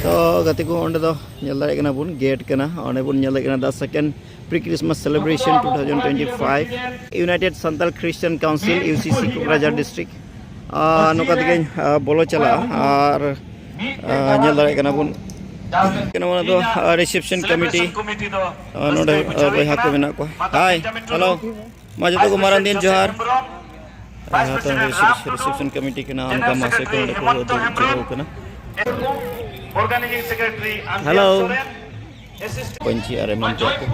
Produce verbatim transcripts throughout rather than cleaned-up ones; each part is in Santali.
ᱛᱚ ᱜᱟᱛᱮ ᱠᱚ, ᱚᱸᱰᱮ ᱫᱚ ᱧᱮᱞ ᱫᱟᱲᱮᱭᱟᱜ ᱠᱟᱱᱟ ᱵᱚᱱ, ᱜᱮᱴ ᱠᱟᱱᱟ᱾ ᱚᱸᱰᱮ ᱵᱚᱱ ᱧᱮᱞ ᱫᱟᱲᱮᱭᱟᱜ ᱠᱟᱱᱟ the second pre Christmas celebration two thousand twenty-five, United Santal Christian Council, U C C, ᱠᱳᱠᱨᱟᱡᱷᱟᱨ district᱾ ᱟᱨ ᱱᱚᱝᱠᱟ ᱛᱮᱜᱮᱧ ᱟᱨ, ᱵᱚᱞᱚ ᱪᱟᱞᱟᱜᱼᱟ᱾ ᱟᱨ ᱟᱨ, ᱧᱮᱞ ᱫᱟᱲᱮᱭᱟᱜ ᱠᱟᱱᱟ ᱵᱚᱱ, ᱠᱟᱱᱟ ᱚᱱᱟ ᱫᱚ ᱟᱨ, reception committee᱾ ᱟᱨ, ᱱᱚᱰᱮ ᱟᱨ, ᱵᱚᱭᱦᱟ ᱠᱚ ᱢᱮᱱᱟᱜ ᱠᱚᱣᱟ᱾ ᱦᱟᱭ, ᱦᱮᱞᱳ᱾ ᱢᱟ ᱡᱚᱛᱚ ᱠᱚ ᱢᱟᱨᱟᱝ ᱫᱤᱱ ᱡᱚᱦᱟᱨ᱾ ᱟᱨ ᱱᱚᱛᱮ reception committee ᱠᱟᱱᱟ, ᱚᱱᱠᱟ ᱢᱟᱥᱮ ᱠᱚ ᱱᱚᱰᱮ ᱠᱚ ᱫᱩᱲᱩᱵ ᱡᱤᱨᱟᱹᱣ ᱠᱟᱱᱟ᱾ ᱦᱮᱞᱳ᱾ ᱯᱟᱹᱧᱪᱤ ᱟᱨ ᱮᱢᱟᱱ ᱛᱮᱭᱟᱜ ᱠᱚ᱾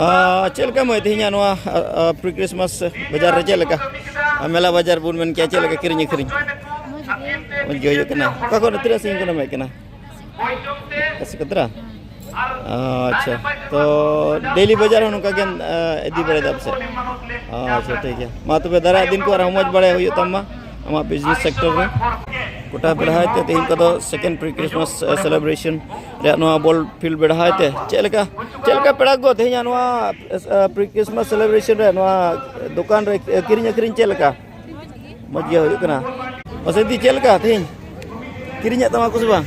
ᱟᱨ ᱪᱮᱫ ᱞᱮᱠᱟ ᱢᱟᱹᱭ, ᱛᱮᱦᱮᱧᱟᱜ ᱱᱚᱣᱟ ᱟᱨ, ᱟᱨ, pre Christmas ᱵᱟᱡᱟᱨ ᱨᱮ ᱪᱮᱫ ᱞᱮᱠᱟ? ᱟᱨ ᱢᱮᱞᱟ ᱵᱟᱡᱟᱨ ᱵᱚᱱ ᱢᱮᱱ ᱠᱮᱭᱟ, ᱪᱮᱫ ᱞᱮᱠᱟ ᱠᱤᱨᱤᱧ ᱟᱹᱠᱷᱨᱤᱧ? ᱢᱚᱡᱽ ᱜᱮ ᱦᱩᱭᱩᱜ ᱠᱟᱱᱟ᱾ ᱚᱠᱟ ᱠᱷᱚᱱ ᱛᱤᱱᱟᱹᱜ ᱥᱟᱺᱜᱤᱧ ᱠᱷᱚᱱᱮᱢ ᱦᱮᱡ ᱠᱟᱱᱟ? ᱥᱤᱠᱟᱹᱛᱨᱟ? ᱟᱪᱪᱷᱟ, ᱛᱚ ᱰᱮᱞᱤ ᱵᱟᱡᱟᱨ ᱦᱚᱸ ᱱᱚᱝᱠᱟ ᱜᱮᱢ ᱟᱨ, ᱤᱫᱤ ᱵᱟᱲᱟᱭᱮᱫᱟ ᱯᱟᱥᱮ? ᱟᱪᱪᱷᱟ, ᱴᱷᱤᱠ ᱜᱮᱭᱟ᱾ ᱢᱟ ᱛᱚᱵᱮ ᱫᱟᱨᱟᱭ ᱫᱤᱱ ᱠᱚ ᱟᱨᱦᱚᱸ ᱢᱚᱡᱽ ᱵᱟᱲᱟᱭ ᱦᱩᱭᱩᱜ ᱛᱟᱢ ᱢᱟ ᱟᱢᱟᱜ business sector ᱨᱮ᱾ ᱜᱚᱴᱟ ᱵᱮᱲᱦᱟᱭ ᱛᱮ ᱛᱮᱦᱮᱧ ᱠᱚ ᱫᱚ second pre Christmas celebration ᱨᱮᱭᱟᱜ ᱱᱚᱣᱟ ball field ᱵᱮᱲᱦᱟᱭ ᱛᱮ ᱪᱮᱫ ᱞᱮᱠᱟ, ᱪᱮᱫ ᱞᱮᱠᱟ ᱯᱮᱲᱟ ᱠᱚ ᱛᱮᱦᱮᱧᱟᱜ ᱱᱚᱣᱟ pre Christmas celebration ᱨᱮ ᱱᱚᱣᱟ ᱫᱚᱠᱟᱱ ᱨᱮ ᱠᱤᱨᱤᱧ ᱟᱹᱠᱷᱨᱤᱧ ᱪᱮᱫ ᱞᱮᱠᱟ? ᱢᱚᱡᱽ ᱜᱮ ᱦᱩᱭᱩᱜ ᱠᱟᱱᱟ᱾ ᱢᱟᱥᱮ ᱫᱤ, ᱪᱮᱫ ᱞᱮᱠᱟ ᱛᱮᱦᱮᱧ? ᱠᱤᱨᱤᱧᱮᱫ ᱛᱟᱢᱟ ᱠᱚ ᱥᱮ ᱵᱟᱝ?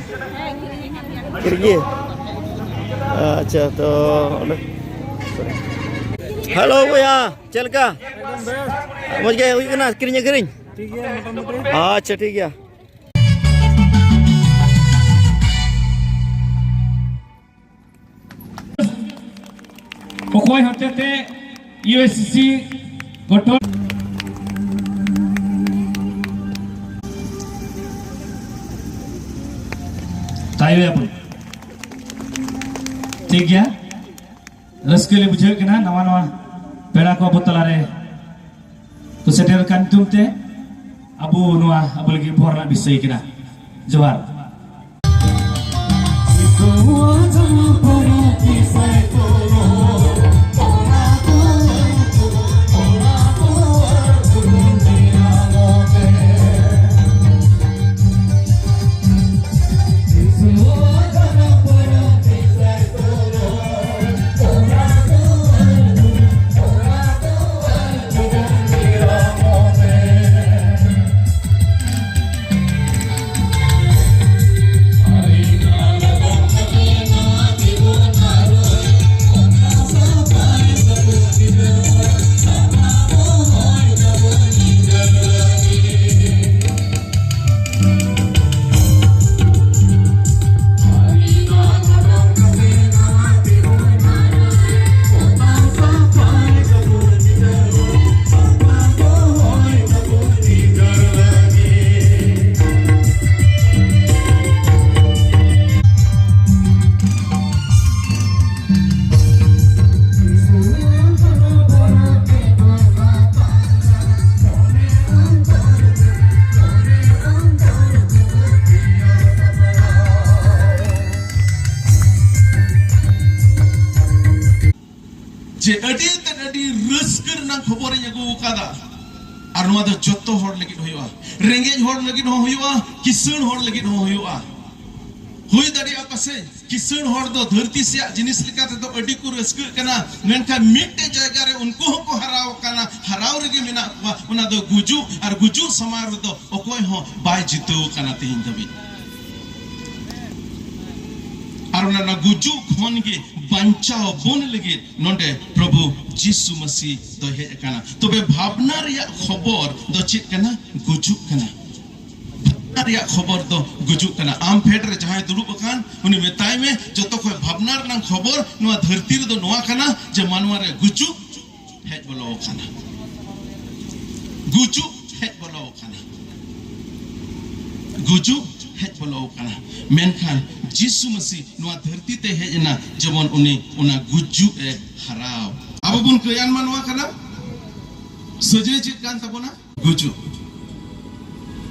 ᱠᱤᱨᱤᱧ ᱜᱮ? ᱟᱪᱪᱷᱟ, ᱛᱚ ᱚᱸᱰᱮ, ᱦᱮᱞᱳ ᱵᱚᱭᱦᱟ, ᱪᱮᱫ ᱞᱮᱠᱟ? ᱢᱚᱡᱽ ᱜᱮ ᱦᱩᱭᱩᱜ ᱠᱟᱱᱟ ᱠᱤᱨᱤᱧ ᱟᱹᱠᱷᱨᱤᱧ? ᱴᱷᱤᱠ ᱜᱮᱭᱟ, ᱢᱚᱴᱟᱢᱩᱴᱤ᱾ ᱟᱪᱪᱷᱟ, ᱴᱷᱤᱠ ᱜᱮᱭᱟ᱾ ᱚᱠᱚᱭ ᱦᱚᱛᱮᱛᱮ U S C C ᱜᱚᱴᱷᱚᱱ ᱛᱟᱭᱚᱢ ᱟᱵᱚᱱ᱾ ᱴᱷᱤᱠ ᱜᱮᱭᱟ, ᱨᱟᱹᱥᱠᱟᱹ ᱞᱮ ᱵᱩᱡᱷᱟᱹᱣᱮᱫ ᱠᱟᱱᱟ ᱱᱟᱣᱟ ᱱᱟᱣᱟ ᱯᱮᱲᱟ ᱠᱚ ᱟᱵᱚ ᱛᱟᱞᱟᱨᱮ ᱠᱚ ᱥᱮᱴᱮᱨ ᱟᱠᱟᱱ ᱧᱩᱛᱩᱢ ᱛᱮ ᱟᱵᱚ ᱱᱚᱣᱟ ᱟᱵᱚ ᱞᱟᱹᱜᱤᱫ ᱵᱚᱦᱚᱨ ᱨᱮᱱᱟᱜ ᱵᱤᱥᱚᱭ ᱠᱟᱱᱟ᱾ ᱡᱚᱦᱟᱨ᱾ ᱟᱹᱰᱤ ᱛᱮᱫ ᱟᱹᱰᱤ ᱨᱟᱹᱥᱠᱟᱹ ᱨᱮᱱᱟᱜ ᱠᱷᱚᱵᱚᱨᱤᱧ ᱟᱹᱜᱩ ᱟᱠᱟᱫᱟ᱾ ᱟᱨ ᱱᱚᱣᱟ ᱫᱚ ᱡᱚᱛᱚ ᱦᱚᱲ ᱞᱟᱹᱜᱤᱫ ᱦᱩᱭᱩᱜᱼᱟ, ᱨᱮᱸᱜᱮᱡ ᱦᱚᱲ ᱞᱟᱹᱜᱤᱫ ᱦᱚᱸ ᱦᱩᱭᱩᱜᱼᱟ, ᱠᱤᱥᱟᱹᱬ ᱦᱚᱲ ᱞᱟᱹᱜᱤᱫ ᱦᱚᱸ ᱦᱩᱭᱩᱜᱼᱟ᱾ ᱦᱩᱭ ᱫᱟᱲᱮᱭᱟᱜᱼᱟ ᱯᱟᱥᱮᱡ ᱠᱤᱥᱟᱹᱬ ᱦᱚᱲ ᱫᱚ ᱫᱷᱟᱹᱨᱛᱤ ᱥᱮᱭᱟᱜ ᱡᱤᱱᱤᱥ ᱞᱮᱠᱟ ᱛᱮᱫᱚ ᱟᱹᱰᱤ ᱠᱚ ᱨᱟᱹᱥᱠᱟᱹᱜ ᱠᱟᱱᱟ, ᱢᱮᱱᱠᱷᱟᱱ ᱢᱤᱫᱴᱮᱡ ᱡᱟᱭᱜᱟ ᱨᱮ ᱩᱱᱠᱩ ᱦᱚᱸᱠᱚ ᱦᱟᱨᱟᱣ ᱟᱠᱟᱱᱟ, ᱦᱟᱨᱟᱣ ᱨᱮᱜᱮ ᱢᱮᱱᱟᱜ ᱠᱚᱣᱟ, ᱚᱱᱟ ᱫᱚ ᱜᱩᱡᱩᱜ᱾ ᱟᱨ ᱜᱩᱡᱩᱜ ᱥᱟᱢᱟᱝ ᱨᱮᱫᱚ ᱚᱠᱚᱭ ᱦᱚᱸ ᱵᱟᱭ ᱡᱤᱛᱟᱹᱣ ᱟᱠᱟᱱᱟ ᱛᱮᱦᱮᱧ ᱫᱷᱟᱹᱵᱤᱡ᱾ ᱟᱨ ᱚᱱᱟ, ᱚᱱᱟ ᱜᱩᱡᱩᱜ ᱠᱷᱚᱱ ᱜᱮ ᱵᱟᱧᱪᱟᱣ ᱵᱚᱱ ᱞᱟᱹᱜᱤᱫ ᱱᱚᱰᱮ ᱯᱨᱚᱵᱷᱩ ᱡᱤᱥᱩ ᱢᱟᱹᱥᱤ ᱫᱚᱭ ᱦᱮᱡ ᱟᱠᱟᱱᱟ᱾ ᱛᱚᱵᱮ ᱵᱷᱟᱵᱽᱱᱟ ᱨᱮᱭᱟᱜ ᱠᱷᱚᱵᱚᱨ ᱫᱚ ᱪᱮᱫ ᱠᱟᱱᱟ? ᱜᱩᱡᱩᱜ ᱠᱟᱱᱟ᱾ ᱵᱷᱟᱵᱽᱱᱟ ᱨᱮᱭᱟᱜ ᱠᱷᱚᱵᱚᱨ ᱫᱚ ᱜᱩᱡᱩᱜ ᱠᱟᱱᱟ᱾ ᱟᱢ ᱯᱷᱮᱰ ᱨᱮ ᱡᱟᱦᱟᱸᱭ ᱫᱩᱲᱩᱵ ᱟᱠᱟᱱ, ᱩᱱᱤ ᱢᱮᱛᱟᱭ ᱢᱮ, ᱡᱚᱛᱚ ᱠᱷᱚᱱ ᱵᱷᱟᱵᱽᱱᱟ ᱨᱮᱱᱟᱜ ᱠᱷᱚᱵᱚᱨ ᱱᱚᱣᱟ ᱫᱷᱟᱹᱨᱛᱤ ᱨᱮᱫᱚ ᱱᱚᱣᱟ ᱠᱟᱱᱟ ᱡᱮ ᱢᱟᱱᱣᱟ ᱨᱮ ᱜᱩᱡᱩᱜ ᱦᱮᱡ ᱵᱚᱞᱚ ᱟᱠᱟᱱᱟ᱾ ᱜᱩᱡᱩᱜ ᱦᱮᱡ ᱵᱚᱞᱚ ᱟᱠᱟᱱᱟ᱾ ᱜᱩᱡᱩᱜ ᱦᱮᱡ ᱵᱚᱞᱚ ᱟᱠᱟᱱᱟ᱾ ᱢᱮᱱᱠᱷᱟᱱ ᱡᱤᱥᱩ ᱢᱟᱹᱥᱤ ᱱᱚᱣᱟ ᱫᱷᱟᱹᱨᱛᱤ ᱛᱮ ᱦᱮᱡ ᱮᱱᱟ, ᱡᱮᱢᱚᱱ ᱩᱱᱤ ᱚᱱᱟ ᱜᱩᱡᱩᱜ ᱮ ᱦᱟᱨᱟᱣ᱾ ᱟᱵᱚ ᱵᱚᱱ ᱠᱟᱹᱭᱟᱱ ᱢᱟ ᱱᱚᱣᱟ ᱠᱟᱱᱟ, ᱥᱟᱹᱡᱟᱹᱭ ᱪᱮᱫ ᱠᱟᱱ ᱛᱟᱵᱚᱱᱟ? ᱜᱩᱡᱩᱜ᱾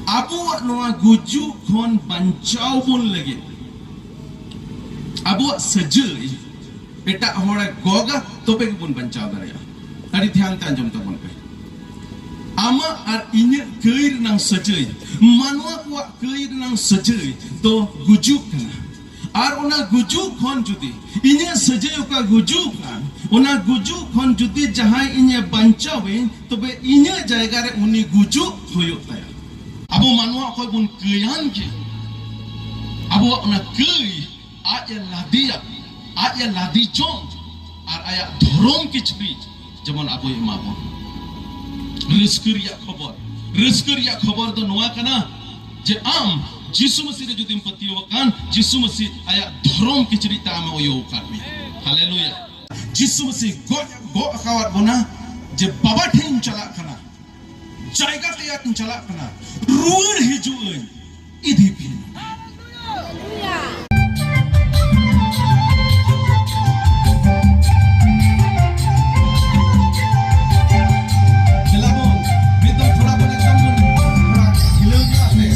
ᱟᱵᱚᱣᱟᱜ ᱱᱚᱣᱟ ᱜᱩᱡᱩᱜ ᱠᱷᱚᱱ ᱵᱟᱧᱪᱟᱣ ᱵᱚᱱ ᱞᱟᱹᱜᱤᱫ ᱟᱵᱚᱣᱟᱜ ᱥᱟᱹᱡᱟᱹᱭ ᱮᱴᱟᱜ ᱦᱚᱲᱮ ᱜᱚᱜᱟ, ᱛᱚᱵᱮ ᱜᱮᱵᱚᱱ ᱵᱟᱧᱪᱟᱣ ᱫᱟᱲᱮᱭᱟᱜᱼᱟ᱾ ᱟᱹᱰᱤ ᱫᱷᱮᱭᱟᱱ ᱛᱮ ᱟᱸᱡᱚᱢ ᱛᱟᱵᱚᱱ ᱯᱮ᱾ ᱟᱢᱟᱜ ᱟᱨ ᱤᱧᱟᱹᱜ ᱠᱟᱹᱭ ᱨᱮᱱᱟᱝ ᱥᱟᱹᱡᱟᱹᱭ, ᱢᱟᱱᱣᱟ ᱠᱚᱣᱟᱜ ᱠᱟᱹᱭ ᱨᱮᱱᱟᱝ ᱥᱟᱹᱡᱟᱹᱭ ᱫᱚ ᱜᱩᱡᱩᱜ ᱠᱟᱱᱟ᱾ ᱟᱨ ᱚᱱᱟ ᱜᱩᱡᱩᱜ ᱠᱷᱚᱱ ᱡᱩᱫᱤ ᱤᱧᱟᱹᱜ ᱥᱟᱹᱡᱟᱹᱭ ᱚᱠᱟ ᱜᱩᱡᱩᱜ ᱠᱟᱱ, ᱚᱱᱟ ᱜᱩᱡᱩᱜ ᱠᱷᱚᱱ ᱡᱩᱫᱤ ᱡᱟᱦᱟᱸᱭ ᱤᱧᱮ ᱵᱟᱧᱪᱟᱣᱤᱧ, ᱛᱚᱵᱮ ᱤᱧᱟᱹᱜ ᱡᱟᱭᱜᱟ ᱨᱮ ᱩᱱᱤ ᱜᱩᱡᱩᱜ ᱦᱩᱭᱩᱜ ᱛᱟᱭᱟ᱾ ᱟᱵᱚ ᱢᱟᱱᱣᱟ ᱚᱠᱚᱭ ᱵᱚᱱ ᱠᱟᱹᱭᱟᱱ ᱜᱮᱭᱟ, ᱟᱵᱚᱣᱟᱜ ᱚᱱᱟ ᱠᱟᱹᱭ ᱟᱡ ᱮ ᱞᱟᱫᱮᱭᱟ, ᱟᱡ ᱮ ᱞᱟᱫᱮ ᱡᱚᱝ, ᱟᱨ ᱟᱭᱟᱜ ᱫᱷᱚᱨᱚᱢ ᱠᱤᱪᱨᱤᱡ ᱡᱮᱢᱚᱱ ᱟᱵᱚᱭ ᱮᱢᱟ ᱵᱚᱱ᱾ ᱨᱟᱹᱥᱠᱟᱹ ᱨᱮᱭᱟᱜ ᱠᱷᱚᱵᱚᱨ, ᱨᱟᱹᱥᱠᱟᱹ ᱨᱮᱭᱟᱜ ᱠᱷᱚᱵᱚᱨ ᱫᱚ ᱱᱚᱣᱟ ᱠᱟᱱᱟ ᱡᱮ ᱟᱢ ᱡᱤᱥᱩ ᱢᱟᱹᱥᱤ ᱨᱮ ᱡᱩᱫᱤᱢ ᱯᱟᱹᱛᱭᱟᱹᱣ ᱟᱠᱟᱱ, ᱡᱤᱥᱩ ᱢᱟᱹᱥᱤ ᱟᱭᱟᱜ ᱫᱷᱚᱨᱚᱢ ᱠᱤᱪᱨᱤᱡ ᱛᱮ ᱟᱢᱮ ᱚᱭᱚ ᱟᱠᱟᱫ ᱢᱮᱭᱟ᱾ ᱦᱟᱞᱮᱞᱩᱭᱟ᱾ ᱡᱤᱥᱩ ᱢᱟᱹᱥᱤ ᱜᱚᱡ, ᱜᱚᱜ ᱟᱠᱟᱣᱟᱫ ᱵᱚᱱᱟ ᱡᱮ ᱵᱟᱵᱟ ᱴᱷᱮᱱ ᱤᱧ ᱪᱟᱞᱟᱜ ᱠᱟᱱᱟ, ᱡᱟᱭᱜᱟ ᱛᱮᱭᱟᱨ ᱤᱧ ᱪᱟᱞᱟᱜ ᱠᱟᱱᱟ, ᱨᱩᱣᱟᱹᱲ ᱦᱤᱡᱩᱜ ᱟᱹᱧ, ᱤᱫᱤ ᱯᱮ᱾ ᱫᱮᱞᱟ ᱵᱚᱱ, ᱢᱤᱫ ᱫᱚᱢ ᱛᱷᱚᱲᱟ ᱵᱚᱱ ᱮᱠᱫᱚᱢ ᱵᱚᱱ ᱛᱷᱚᱲᱟ ᱦᱤᱞᱟᱹᱣ ᱧᱚᱜ ᱟᱯᱮ᱾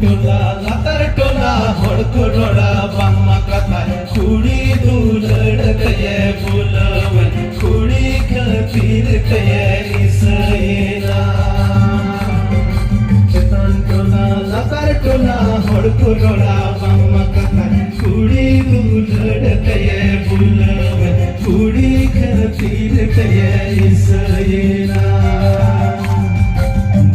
ᱴᱚᱞᱟ ᱞᱟᱛᱟᱨ ᱴᱚᱞᱟ ᱦᱚᱲ ᱠᱚ ᱨᱚᱲᱟ, ᱵᱟᱝᱢᱟ ᱠᱟᱛᱷᱟ ᱠᱩᱲᱤ ᱫᱩᱞᱟᱹᱲ ᱛᱮᱭᱮ ᱵᱩᱞᱟᱹᱣᱮᱱ, ᱠᱩᱲᱤ ᱠᱷᱟᱹᱛᱤᱨ ᱛᱮᱭᱮ ᱤᱥᱟᱹᱭᱮᱱᱟ᱾ ᱪᱮᱛᱟᱱ ᱴᱚᱞᱟ ᱞᱟᱛᱟᱨ ᱴᱚᱞᱟ ᱦᱚᱲ ᱠᱚ ᱨᱚᱲᱟ, ᱵᱟᱝᱢᱟ ᱠᱟᱛᱷᱟ ᱠᱩᱲᱤ ᱫᱩᱞᱟᱹᱲ ᱛᱮᱭᱮ ᱵᱩᱞᱟᱹᱣᱮᱱ, ᱠᱩᱲᱤ ᱠᱷᱟᱹᱛᱤᱨ ᱛᱮᱭᱮ ᱤᱥᱟᱹᱭᱮᱱᱟ᱾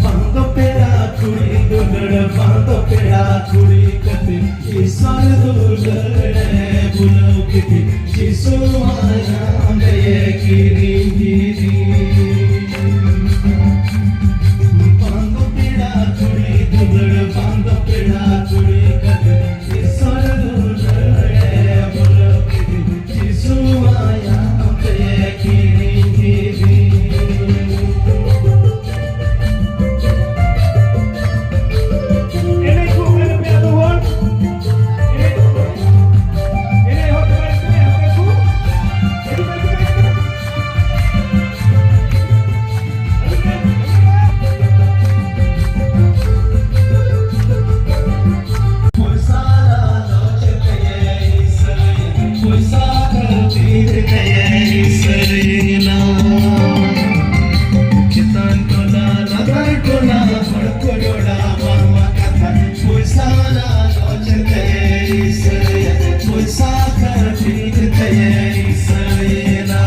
ᱵᱟᱝ ᱫᱚ ᱯᱮᱲᱟ ᱠᱩᱲᱤ ᱫᱩᱞᱟᱹᱲ, ᱵᱟᱝ ᱫᱚ ᱯᱮᱲᱟ ᱠᱩᱲᱤ ᱠᱷᱟᱹᱛᱤᱨ, ᱤᱥᱚᱨ ᱫᱩᱞᱟᱹᱲ ᱮ ᱵᱩᱞᱟᱹᱣ ᱠᱮᱫᱮ, ᱡᱤᱥᱩ ᱢᱟᱭᱟᱢ ᱛᱮᱭᱮ ᱠᱤᱨᱤᱧ ᱠᱮᱫᱮ᱾ ᱵᱟᱝ ᱫᱚ ᱯᱮᱲᱟ ᱠᱩᱲᱤ ᱫᱩᱞᱟᱹᱲ, ᱵᱟᱝ ᱫᱚ ᱯᱮᱲᱟ ᱠᱩᱲᱤ ᱠᱷᱟᱹᱛᱤᱨ, ᱤᱥᱚᱨ ᱫᱩᱞᱟᱹᱲ ᱮ ᱵᱩᱞᱟᱹᱣ ᱠᱮᱫᱮ, ᱡᱤᱥᱩ ᱢᱟᱭᱟᱢ ᱛᱮᱭᱮ ᱠᱤᱨᱤᱧ ᱠᱮᱫᱮ᱾ ᱮᱱᱮᱡ ᱠᱚ ᱚᱠᱟ ᱨᱮᱯᱮ ᱟᱫᱚ ᱦᱚᱲ? ᱮᱱᱮᱡ, ᱮᱱᱮᱡ ᱦᱚᱲ ᱚᱠᱟ ᱨᱮᱯᱮ? ᱦᱟᱯᱮ ᱠᱚ᱾ ᱪᱮᱛᱟᱱ ᱴᱚᱞᱟ ᱞᱟᱛᱟᱨ ᱴᱚᱞᱟ ᱦᱚᱲ ᱠᱚ ᱨᱚᱲᱟ, ᱵᱟᱝᱢᱟ ᱠᱟᱛᱷᱟ ᱯᱚᱭᱥᱟ ᱞᱟᱞᱚᱪ ᱛᱮ ᱤᱥᱟᱹᱭᱟ, ᱯᱚᱭᱥᱟ ᱠᱷᱟᱹᱛᱤᱨ ᱛᱮ ᱤᱥᱟᱹᱭᱮᱱᱟ᱾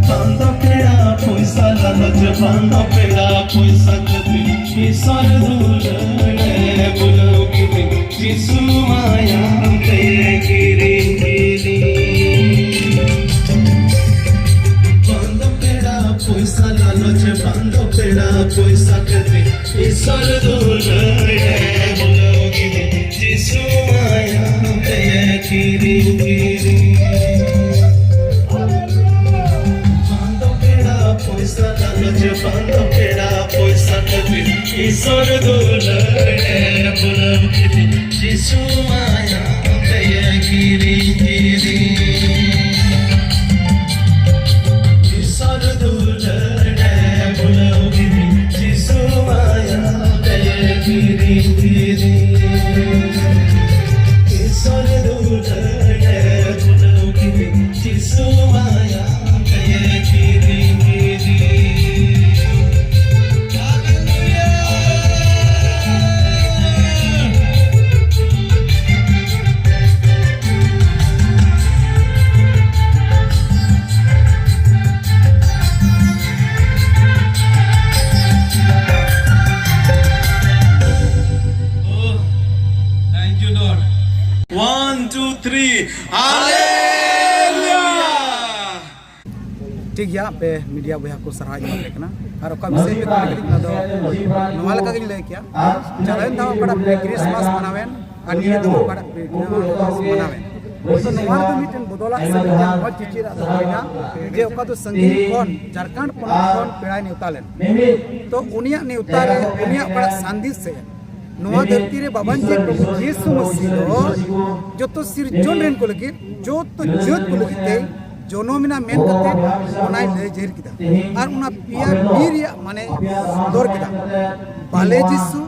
ᱵᱟᱝ ᱫᱚ ᱯᱮᱲᱟ ᱯᱚᱭᱥᱟ ᱞᱟᱞᱚᱪ, ᱵᱟᱝ ᱫᱚ ᱯᱮᱲᱟ ᱯᱚᱭᱥᱟ ᱠᱷᱟᱹᱛᱤᱨ, ᱤᱥᱚᱨ ᱫᱩᱞᱟᱹᱲ ᱮ ᱵᱩᱞᱟᱹᱣ ᱠᱮᱫᱮ, ᱡᱤᱥᱩ ᱢᱟᱭᱟᱢ ᱛᱮ ᱠᱤᱨᱤᱧ ᱠᱮᱫᱮ᱾ ᱵᱟᱝ ᱫᱚ ᱯᱮᱲᱟ ᱯᱚᱭᱥᱟ ᱞᱟᱞᱚᱪ, ᱵᱟᱝ ᱫᱚ ᱯᱮᱲᱟ ᱯᱚᱭᱥᱟ ᱠᱷᱟᱹᱛᱤᱨ, ᱤᱥᱚᱨ ᱫᱩᱞᱟᱹᱲ ᱮ ᱵᱩᱞᱟᱹᱣ ᱠᱮᱫᱮ, ᱡᱤᱥᱩ ᱢᱟᱭᱟᱢ ᱛᱮ ᱠᱤᱨᱤᱧ ᱠᱮᱫᱮ᱾ ᱵᱟᱝ ᱫᱚ ᱯᱮᱲᱟ ᱯᱚᱭᱥᱟ ᱞᱟᱞᱚᱪ, ᱵᱟᱝ ᱫᱚ ᱯᱮᱲᱟ ᱯᱚᱭᱥᱟ ᱠᱷᱟᱹᱛᱤᱨ, ᱤᱥᱚᱨ ᱫᱩᱞᱟᱹᱲ ᱮ ᱵᱩᱞᱟᱹᱣ ᱠᱮᱫᱮ, ᱡᱤᱥᱩ ᱢᱟᱭᱟᱢ ᱛᱮ ᱠᱤᱨᱤᱧ ᱠᱮᱫᱮ᱾ ᱤᱥᱚᱨ ᱫᱩᱞᱟᱹᱲ ᱮ ᱵᱩᱞᱟᱹᱣ ᱠᱮᱫᱮ, ᱡᱤᱥᱩ ᱢᱟᱭᱟᱢ ᱛᱮ Three. Hallelujah. ᱴᱷᱤᱠ ᱜᱮᱭᱟ, ᱟᱯᱮ ᱢᱤᱰᱤᱭᱟ ᱵᱚᱭᱦᱟ ᱠᱚ ᱥᱟᱨᱦᱟᱣ ᱤᱧ ᱮᱢᱟ ᱯᱮ ᱠᱟᱱᱟ᱾ ᱟᱨ ᱚᱠᱟ ᱵᱤᱥᱚᱭ ᱯᱮ ᱠᱩᱞᱤ ᱠᱤᱫᱤᱧ, ᱚᱱᱟ ᱫᱚ ᱱᱚᱣᱟ ᱞᱮᱠᱟ ᱜᱤᱧ ᱞᱟᱹᱭ ᱠᱮᱭᱟ, ᱪᱟᱞᱟᱣᱮᱱ ᱫᱷᱟᱣ ᱚᱠᱟᱴᱟᱜ ᱯᱮ ᱠᱨᱤᱥᱢᱟᱥ ᱢᱟᱱᱟᱣᱮᱱ ᱟᱨ ᱱᱤᱭᱟᱹ ᱫᱚ ᱚᱠᱟᱴᱟᱜ ᱯᱮ ᱠᱨᱤᱥᱢᱟᱥ ᱢᱟᱱᱟᱣᱮᱱ, ᱛᱚ ᱱᱚᱣᱟ ᱨᱮᱫᱚ ᱢᱤᱫᱴᱮᱱ ᱵᱚᱫᱚᱞᱟᱜ ᱥᱮ ᱢᱤᱫᱴᱮᱱ ᱢᱚᱡᱽ ᱪᱤᱪᱤᱨᱟᱜ ᱫᱚ ᱦᱩᱭᱱᱟ ᱡᱮ ᱚᱠᱟ ᱫᱚ ᱥᱟᱺᱜᱤᱧ ᱠᱷᱚᱱ ᱡᱷᱟᱲᱠᱷᱚᱸᱰ ᱯᱚᱱᱚᱛ ᱠᱷᱚᱱ ᱯᱮᱲᱟᱭ ᱱᱮᱣᱛᱟ ᱞᱮᱱ, ᱛᱚ ᱩᱱᱤᱭᱟᱜ ᱱᱮᱣᱛᱟ ᱨᱮ ᱩᱱᱤᱭᱟᱜ ᱚᱠᱟᱴᱟᱜ ᱥᱟᱸᱫᱮᱥ ᱥᱮ ᱱᱚᱣᱟ ᱫᱷᱟᱹᱨᱛᱤ ᱨᱮ ᱵᱟᱵᱟᱱ ᱡᱮ ᱯᱨᱚᱵᱷᱩ ᱡᱤᱥᱩ ᱢᱟᱹᱥᱤ ᱫᱚ ᱡᱚᱛᱚ ᱥᱤᱨᱡᱚᱱ ᱨᱮᱱ ᱠᱚ ᱞᱟᱹᱜᱤᱫ, ᱡᱚᱛᱚ ᱡᱟᱹᱛ ᱠᱚ ᱞᱟᱹᱜᱤᱫ ᱛᱮ ᱡᱚᱱᱚᱢ ᱮᱱᱟ ᱢᱮᱱ ᱠᱟᱛᱮ ᱚᱱᱟᱭ ᱞᱟᱹᱭ ᱡᱟᱹᱦᱤᱨ ᱠᱮᱫᱟ᱾ ᱟᱨ ᱚᱱᱟ ᱯᱮᱭᱟ ᱵᱤ ᱨᱮᱭᱟᱜ ᱢᱟᱱᱮ ᱥᱚᱫᱚᱨ ᱠᱮᱫᱟ, ᱵᱟᱞᱮ ᱡᱤᱥᱩ,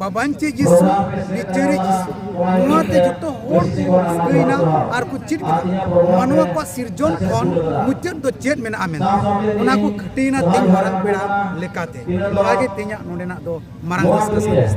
ᱵᱟᱵᱟᱱ ᱪᱮ ᱡᱤᱥᱩ, ᱵᱤᱪᱟᱹᱨᱤ ᱡᱤᱥᱩ᱾ ᱱᱚᱣᱟᱛᱮ ᱡᱚᱛᱚ ᱦᱚᱲ ᱠᱚ ᱨᱟᱹᱥᱠᱟᱹᱭᱮᱱᱟ ᱟᱨ ᱠᱚ ᱪᱮᱫ ᱠᱮᱫᱟ ᱢᱟᱱᱣᱟ ᱠᱚᱣᱟᱜ ᱥᱤᱨᱡᱚᱱ ᱠᱷᱚᱱ ᱢᱩᱪᱟᱹᱫ ᱫᱚ ᱪᱮᱫ ᱢᱮᱱᱟᱜᱼᱟ ᱢᱮᱱᱛᱮ᱾ ᱚᱱᱟ ᱠᱚ ᱠᱷᱟᱹᱴᱤᱭᱮᱱᱟ ᱛᱮᱦᱮᱧ ᱢᱟᱨᱟᱝ ᱯᱮᱲᱟ ᱞᱮᱠᱟᱛᱮ᱾ ᱱᱚᱣᱟ ᱜᱮ ᱛᱮᱦᱮᱧᱟᱜ ᱱᱚᱰᱮᱱᱟᱜ ᱫᱚ ᱢᱟᱨᱟᱝ ᱨᱟᱹᱥᱠᱟᱹ ᱥᱟᱸᱫᱮᱥ᱾